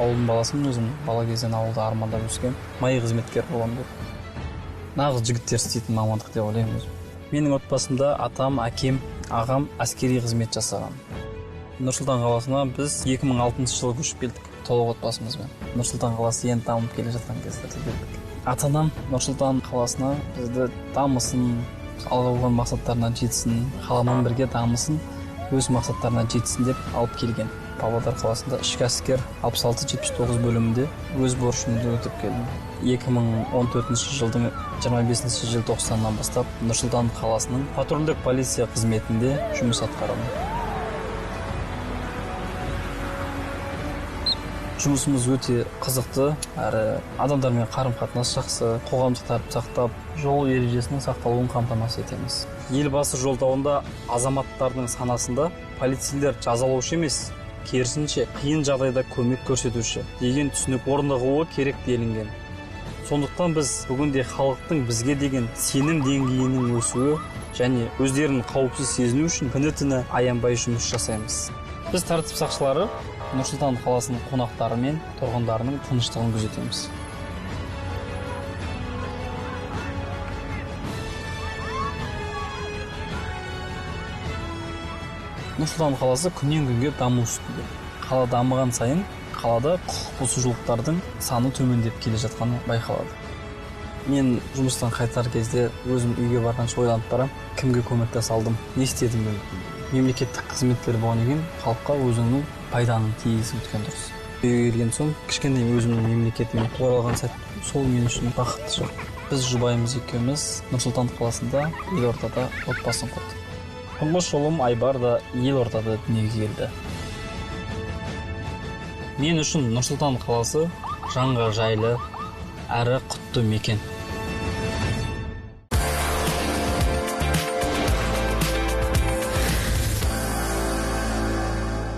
Ауылдың баласымын өзім, бала кезден ауылда армандап өскем. МАИ қызметкері боламын деп. Нағыз жігіттер істейтін мамандық деп ойлаймын өзім. Менің отбасымда атам, әкем, ағам әскери қызмет жасаған. Нұр-Сұлтан қаласына біз 2006 жылы көшіп келдік, толық отбасымызбен. Нұр-Сұлтан қаласы енді дамып келе жатқан кездерде келдік. Ата-анам Нұр-Сұлтан қаласына бізді дамысын, алға қойған мақсаттарына жетсін, қаламен бірге дамысын, өз мақсаттарына жетсін деп алып келген. Павлодар қаласында ішкі әскер 66-79 бөлімінде өз борышымды өтеп келдім. 2014 жылдың 25 желтоқсанынан бастап Нұр-Сұлтан қаласының патрульдік полиция қызметінде жұмыс атқарамын. Жұмысымыз өте қызықты, әрі адамдармен қарым-қатынас жақсы, қоғамдық тәртіп сақтап, жол ережесінің сақталуын қамтамасыз етеміз. Елбасы жолдауында азаматтардың санасында полицейлер жазалаушы емес, керісінше қиын жағдайда көмек көрсетуші деген түсінік орнығуы керек делінген. Сондықтан біз бүгінде халықтың бізге деген сенім деңгейінің өсуі және өздерін қауіпсіз сезіну үшін күні-түні аянбай жұмыс жасаймыз. Біз тәртіп сақшылары Нұр-Сұлтан қаласының қонақтары мен тұрғындарының тыныштығын күзетеміз. Нұр-Сұлтан қаласы күннен күнге даму үстінде. Қала дамыған сайын қалада құқық бұзушылықтардың саны төмендеп келе жатқаны байқалады. Мен жұмыстан қайтар кезде өзім үйге барғанша ойланып барам, кімге көмектесе алдым, не істедім мен. Мемлекеттік қызметкер болғаннан кейін халыққа өзіңнің пайданы тигізіп өткен дұрыс. Үйге келген соң кішкене өзімнің мемлекетіме оралған сәт, сол мен үшін бақытты жыл. Біз жұбайымыз екеуміз Нұр-Сұлтан қаласында елордада отбасын құрдық. Тұңғыш ұлым Айбар да елордада дүниеге келді. Мен үшін Нұр-Сұлтан қаласы жанға жайлы әрі құтты мекен.